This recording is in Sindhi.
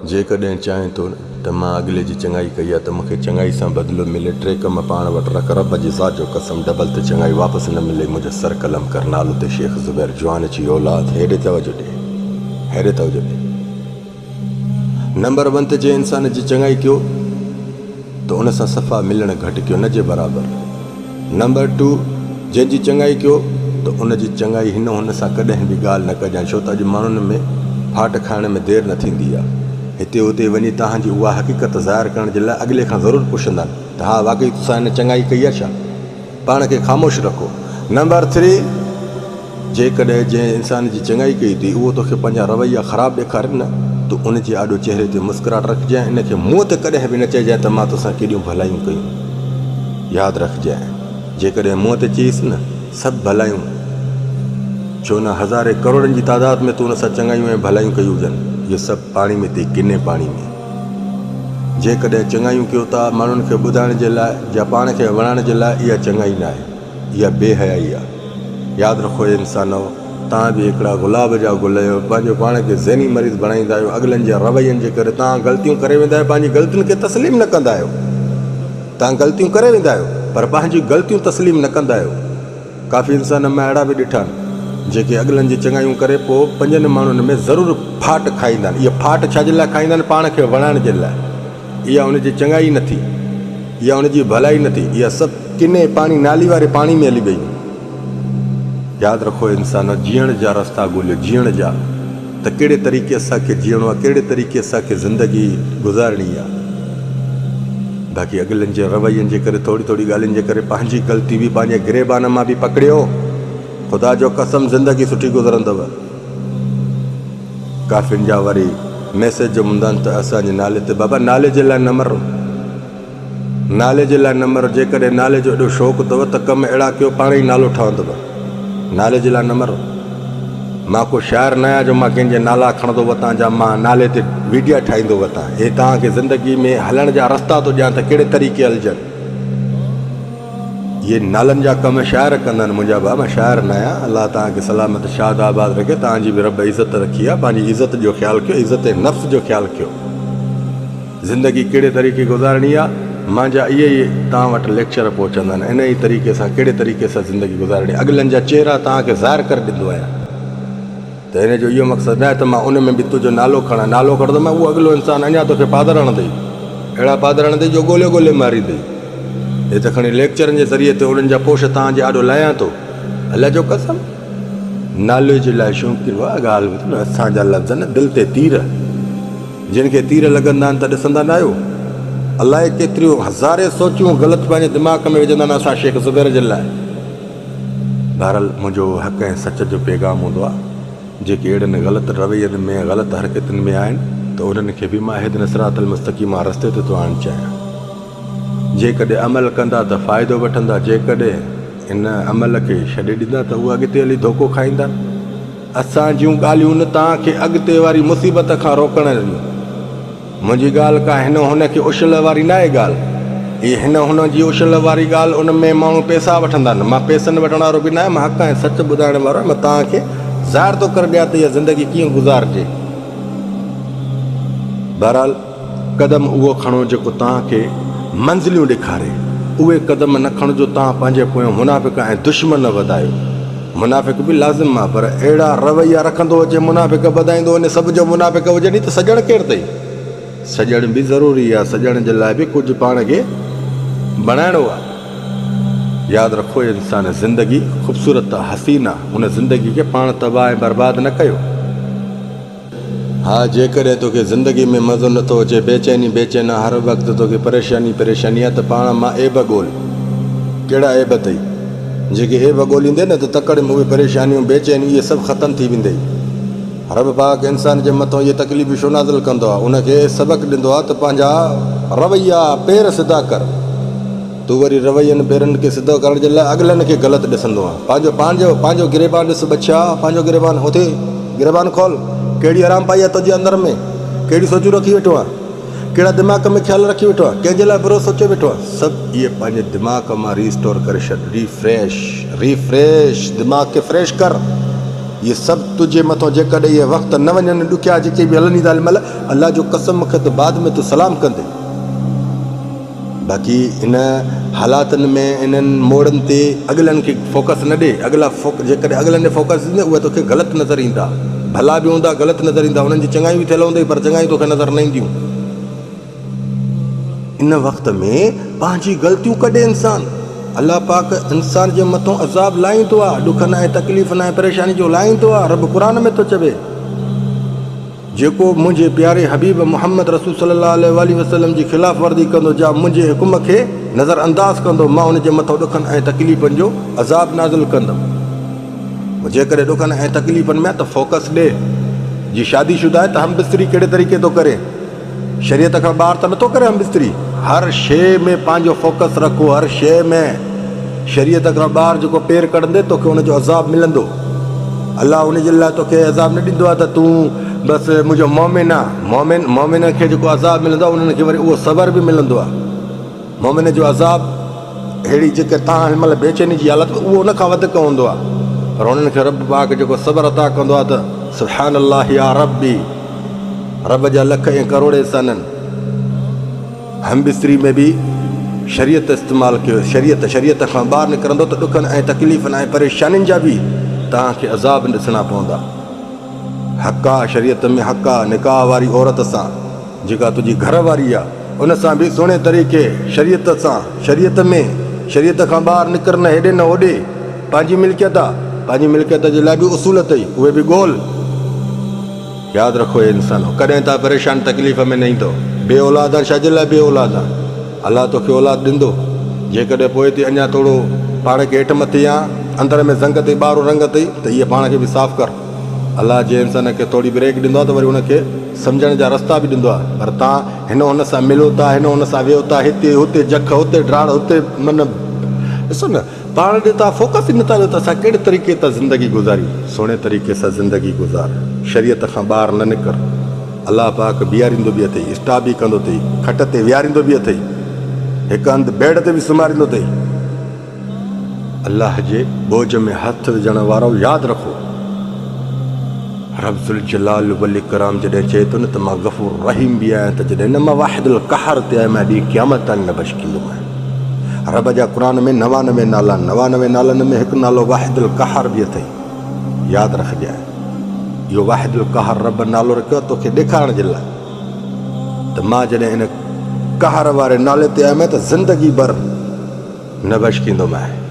جيڪڏهن چاهين ٿو ته مان اڳلي جي چڱائي ڪئي آهي ته مون کي چڱائي سان بدلو ملي، ٽي ڪم پاڻ وٽ رک، رب جي ذات جو قسم ڊبل تي چڱائي واپس نه ملي، منهنجو سر قلم ڪر، نالو تي شيخ زبير جوان جي اولاد، هيڏي توجه ڏي، هيڏي توجه ڏي. نمبر ون ته جنهن انسان جي چڱائي ڪيو ته ان سان صفا ملڻ گهٽ ڪيو نه جي برابر. نمبر ٽو جنهن جي چڱائي ڪيو ته ان جي چڱائي هن هن سان ڪڏهن به ڳالهه نه ڪجانء ڇو ته اڄ ماڻهن ۾ ڦاٽ کائڻ ۾ دير نه ٿيندي آ. هتي هتي وڃي توهان جي اها حقيقت ظاهر ڪرڻ جي لاء اڳلي کان ضرور پڇندا ته ها واقعي توسان هن چڱائي ڪئي آ ڇا؟ پاڻ کي خاموش رکو. نمبر ٿري جيڪڏهن جنهن انسان جي چڱائي ڪئي اٿئي اهو توکي پنهنجا رويا خراب ڏيکاري نه ته ان جي آڏو چهري تي مسڪراهٽ رکجانء ان کي منهن تي ڪڏهن به نه چئجانء ته مان توسان ڪيڏيون ڀلايون ڪيون. ياد رکجانء جيڪڏهن منهن تي چيس نه سڀ ڀلايون ڇو نه هزارين ڪروڙن جي تعداد ۾ تو ان سان چڱايون ۽ ڀلايون ڪيون هجن اهي سڀ پاڻي ۾ ٿي ڪني پاڻي ۾. جيڪڏهن چڱايون ڪيو ٿا ماڻهن کي ٻڌائڻ جي لاء يا پاڻ کي وڻائڻ جي لاء اها چڱائي ناهي. اها بي حيائي آ. ياد رکو اي انسانؤ! توهان به هڪڙا گلاب جا گل آهيو، پنهنجو پاڻ کي ذهني مريض بڻائيندا آهيو، اڳلن جي روين جي ڪري توهان غلطيون ڪري ويندا آهيو، پنهنجي غلطين کي تسليم نه ڪندا آهيو. توهان غلطيون ڪري ويندا آهيو، پر پنهنجون غلطيون تسليم نه ڪندا آهيو. ڪافي انسان مان اهڙا به ڏٺا آهن، جيڪي اڳلن جي چڱايون ڪري پوء پنجن ماڻهن ۾ ضرور ڦاٽ کائيندا آهن. اها ڦاٽ ڇا جي لاء کائيندا آهن؟ پاڻ کي وڻائڻ جي لاء. اها ان جي چڱائي نه ٿي، اها ان جي ڀلائي نه ٿي، اها سڀ ڪني پاڻي نالي واري پاڻي ۾ هلي ويون. ياد رکو انسانو جيئڻ جا رستا ڳوليو، جيئڻ جا ته ڪهڙي طريقي اسان کي جيئڻو آهي، ڪهڙي طريقي اسان کي زندگي گذارڻي آهي. باقي اڳلن جي روين جي ڪري ٿوري ٿوري ڳالهين جي ڪري پنهنجي غلطي به پنهنجي گريبان مان به پڪڙيو، خدا جو قسم زندگي سٺي گذرندو. ڪافين جا وري ميسيج هوندا آهن ته اسان جي نالي تي بابا نالي جي لاء نه مرو نالي جي لاء نه مرو جيڪڏهن نالي جو ايڏو شوق اٿو ته ڪم اهڙا ڪيو پاڻ ئي نالو ٺهندو نالي جي لاء نه مرو مان ڪو شاعر نه آهيان جو مان ڪنهن جي نالا کڻندو وتان جا مان نالي تي ويڊيا ٺاهيندو وتان هي توهان کي زندگي ۾ هلڻ جا رستا ٿو ڏيان ته ڪهڙي طريقي هلجن. اهي نالن جا ڪم شاعر ڪندا آهن منهنجا ڀاء مان شاعر نه آهيان الله توهان کي سلامت شاد آباد رکي توهان جي به رب عزت رکي آهي پنهنجي عزت جو خيال ڪيو عزت نفس جو خيال ڪيو زندگي ڪهڙي طريقي گذارڻي آهي مانجا اهي ئي توهان وٽ ليڪچر پهچندا آهن ان ئي طريقي سان ڪهڙي طريقي سان زندگي گذارڻي اڳلن جا چهرا توهان کي ظاهر ڪري ڏيندو آهيان. ته هن جو اهو مقصد ناهي ته مان ان ۾ به تنهنجو نالو کڻان، نالو کڻندو مان اهو اڳلو انسان اڃا توکي پادر هڻندئي، اهڙا پادر هڻندئي جو ڳولي ڳولي ماريندئي. هي ته کڻي ليڪچرن جي ذريعي تي انهن جا پوش توهان جي آڏو لاهيان ٿو. الله جو قسم! نالي جي لاء شوقين هئا، ڳالهه ٻڌ نه، اسان جا لفظ نه دل تي تير، جن کي تير لڳندا آهن ته ڏسندا ناهيو؟ الائي ڪيتريون هزارين سوچون غلط پنهنجي دماغ ۾ وجهندا آهن اسان شيخ زبير جي لاء. بهرحال منهنجو حق ۽ سچ جو پيغام هوندو آهي، جيڪي اهڙن غلط روين ۾ غلط حرڪتن ۾ آهن ته انهن کي به مان اهدنا الصراط المستقيم واري رستي تي ٿو آڻڻ چاهيان. جيڪڏهن عمل ڪندا ته فائدو وٺندا، جيڪڏهن ان عمل کي ڇڏي ڏيندا ته اهي اڳتي هلي ڌوڪو کائيندا. اسان جون ڳالهيون نه توهان کي اڳتي واري مصيبت کان روڪڻ جون. منهنجي ڳالهه ڪا هن هن کي اڇل واري ناهي ڳالهه. هي هن هن جي اڇل واري ڳالهه ان ۾ ماڻهو پئسا وٺندا آهن. مان پئسن وٺڻ وارو به ناهيان، مان حق ۽ سچ ٻڌائڻ وارو آهيان. مان توهان کي ظاهر ٿو ڪري ڏيان ته اها زندگي ڪيئن گذارجي. بهرحال قدم اهو کڻو جيڪو توهان کي منزليون ڏيکاري. اهي قدم نه کڻجو توهان پنهنجي پويان منافق ۽ دشمن وڌايو. منافق به لازم آ پر اهڙا رويا رکندو اچي منافق ٻڌائيندو وڃي سڀ جو منافق هجي ني ته سڄڻ ڪير اٿئي؟ سڄڻ به ضروري آ سڄڻ جي لاء به ڪجهه پاڻ کي بڻائڻو آ. ياد رکو انسان زندگي خوبصورت آ حسين آ ان زندگي کي پاڻ تباهه ۽ برباد نه ڪيو. ها جيڪڏهن توکي زندگي ۾ مزو نٿو اچي، بيچيني بيچين آ، هر وقت توکي پريشاني پريشاني آ ته پاڻ مان عيب ڳول. ڪهڙا عيب اٿئي؟ جيڪي عيب ڳوليندين نه ته تڪڙ ۾ اهي پريشانيون، بيچيني اهي سڀ ختم ٿي ويندئي. رب پاڪ انسان جي مٿان اهي تڪليفون ڇو نازل ڪندو آ؟ ان کي سبق ڏيندو آ ته پنهنجا رويا، پير سڌا ڪر. تون وري روين پيرن کي سڌو ڪرڻ جي لاء اڳلن کي غلط ڏسندو آن. پنهنجو پنهنجو پنهنجو گريبان ڏس ٻچا، پنهنجو گريبان اٿي گريبان کول، ڪهڙي حرام پائي آ تنهنجي اندر ۾، ڪهڙيون سوچون رکي ويٺو آن، ڪهڙا دماغ ۾ خيال رکي ويٺو آن، ڪنهن جي لاء برو سوچيو ويٺو آن، سڀ اهي پنهنجي دماغ مان ريسٽور ڪري ڇڏ، ريفريش ريفريش دماغ کي فريش ڪر. اهي سڀ تنهنجي مٿان جيڪڏهن اهي وقت نه وڃن ڏکيا جيڪي به هلن ٿا هن مهل الله جو قسم مون کي ته بعد ۾ تون سلام ڪندين. باقي ان حالاتن ۾ انهن موڙن تي اڳلن کي فوڪس نه ڏي اڳلا جيڪڏهن اڳلن ڏي فوڪس ڏيندين اهي توکي غلط نظر ايندا ڀلا به هوندا غلط نظر ايندا انهن جي چڱايون به ٿيل هوندئي پر چڱايون توکي نظر نه اينديون. ان وقت ۾ پنهنجي غلطيون ڪڍي انسان الله پاڪ انسان جي مٿون عذاب لاهيندو آ ڏکن ۽ تڪليفن ۽ پريشاني جو لاهيندو آ رب قرآن ۾ ٿو چوي جيڪو منهنجي پياري حبيب محمد رسول صلي الله عليه واٰله وسلم جي خلاف ورزي ڪندو جا منهنجي حڪم کي نظر انداز ڪندو مان ان جي مٿون ڏکن ۽ تڪليفن جو عذاب نازل ڪندم جيڪڏهن ڏکن ۽ تڪليفن ۾ آ ته فوڪس ڏي جي شادي شده آهي ته هم بستري ڪهڙي طريقي ٿو ڪري شريعت کان ٻاهر ته نٿو ڪري هم بستري. هر شيء ۾ پنهنجو فوڪس رکو هر شيء ۾ شريعت کان ٻاهر جيڪو پير ڪڍندي توکي ان جو عذاب ملندو الله ان جي لاء توکي عذاب نه ڏيندو آهي ته تون بس منهنجو مومن آ مومن مومن کي جيڪو عذاب ملندو آهي انهن کي وري اهو صبر به ملندو آهي مومن جو عذاب اهڙي جيڪي تان هن مهل بيچيني جي حالت ۾ اهو ان کان وڌيڪ هوندو آهي پر انهن کي رب پاڪ جيڪو صبر عطا ڪندو آهي ته سبحان الله يا ربي رب جا لک ۽ ڪروڙ احسان آهن. هم بستري ۾ به شريعت استعمال ڪيو شريعت شريعت کان ٻاهر نڪرندو ته ڏکن ۽ تڪليفن ۽ پريشانين جا به توهان کي عذاب ڏسڻا پوندا. حق آ شريعت ۾ حق آ نڪاح واري عورت سان جيڪا تنهنجي گهر واري آ ان سان به سهڻي طريقي شريعت سان شريعت ۾ شريعت کان ٻاهر نڪر نه هيڏي نه هوڏي پنهنجي ملڪيت آ پنهنجي ملڪيت جي لاء به اصول اٿئي اهي به ڳول. ياد رکو اي انسانو! ڪڏهن توهان پريشان تڪليف ۾ نه ايندؤ. بي اولاد آن ڇا جي لاء بي اولاد آن؟ الله توکي اولاد ڏندو. جيڪڏهن پوء تي اڃا ٿورو پاڻ کي هيٺ مٿي آن، اندر ۾ زنگ اٿئي ٻاهرون رنگ اٿئي ته اهي پاڻ کي به صاف ڪر. الله جنهن انسان کي ٿوري بريڪ ڏندو آهي ته وري ان کي سمجهڻ جا رستا به ڏندو آهي. پر توهان هن هن سان ملو ٿا، هن هن سان ويهو ٿا، هتي هتي جک، هتي ڊاڙ، هتي من ڏسو نه. پاڻ ڏي توهان فوڪس ئي نٿا ڏيو ته اسان ڪهڙي طريقي تان زندگي گذاريون. سهڻي طريقي سان زندگي گذار. شريعت کان ٻاهر نه نڪر. الله پاڪ بيهاريندو به اٿئي، اسٽاپ به ڪندو اٿئي، کٽ تي ويهاريندو به اٿئي، هڪ هنڌ بيڊ تي به سمهاريندو اٿئي. الله جي ٻوجهه ۾ هٿ وجهڻ وارؤ ياد رکو. رب ذوالجلال والاڪرام جڏهن چئي ٿو نه ته مان غفور رحيم به آهيان ته جڏهن نه مان واحد القهار تي آهيان مان ڏينهن قيامت تائين نه بخشيندومانء. رب جا قرآن ۾ 99 نالا آهن، 99 نالن ۾ هڪ نالو واحد القهار به اٿئي. ياد رکجانء اهو واحد القهار رب نالو رکيو آهي توکي ڏيکارڻ جي لاء ته مان جڏهن ان قهر واري نالي تي آيم ته زندگي ڀر نه بخشيندومانء.